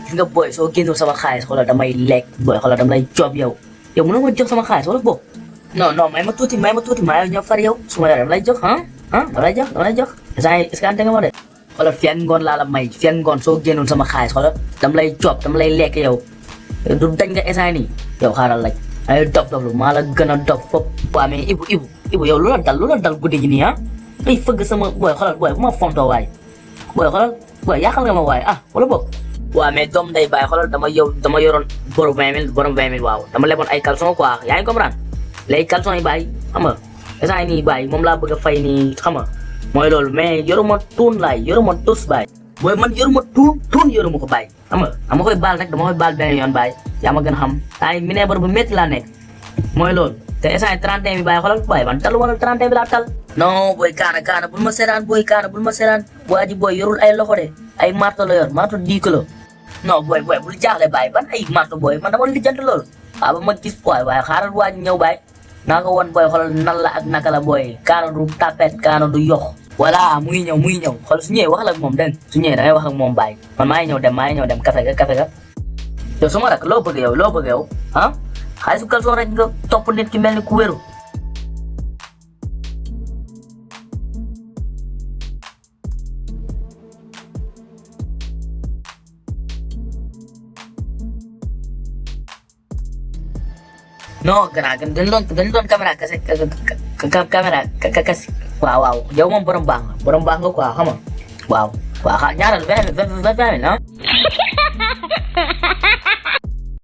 gis nga boy soo génnul sama xaalis xoolal damay lekk boy xoolal dama lay job yow mënoo ma jox sama xaalis wala boog non may ma tuuti maa ñëw far yow su ma yoree dama lay jox dama lay jox est-ce que ante nga ma de xoolal fi ak ngoon laa la may fi ak ngoon soo génnul sama xaalis xoolal dama lay job dama lay lekk yow du dañ nga instant nii yow xaaral laaj ay dof lu maa la gën a dof fop waa mais ibu yow lu la dal guddi gi nii ay fëgg sama boy xoolal boy bu ma fontoo waay boy xoolal boy yàqal nga ma waay wala boog waaw mais doom day bàyyi xoolal dama yoroon borom 20 000 waaw dama leboon ay caleçon quoi yaa ngi comprendre léegi caleçon yi bàyyi xam nga instant nii bàyyi moom laa bëgg a fay nii xam nga mooy loolu mais yoruma tuun laay yoruma tus bàyyi booy man yoruma tuun yoruma ko bàyyi xam nga dama koy baal nag dama koy baal beneen yoon bàyyi yaa ma gën a xam ay minebar bu métti laa nekk mooy loolu te instant yi 31 bi bàyyi xoolal bàyyi man tal wala 31 bi laa tal non booy kaana bul ma seetaan booy kaana bul ma seetaan waa ji booy yorul ay loxo de ay marto la yor marto 10 kilos non booy bul jaaxle bàyyi ban ay marto booy man dama lijjanti loolu waaw ba ma gis booy waaye xaaral waa ji ñëw bàyyi naa ko won booy xoolal nan la ak naka la booy kaana du tapet kaana du yox voilà mu ngi ñëw xool su ñëwee wax la ak moom dégg su ñëwee da ngay wax ak moom bàyyi man maa ngi ñëw dem café ga yow sama rak loo bëgg yow xaalis bu kalsoon rek nga topp nit ki mel ni ku wéru non gannaaw dañ doon caméra kese caméra kese waaw yow moom borom baax nga quoi xam nga waaw ñaaral 20 000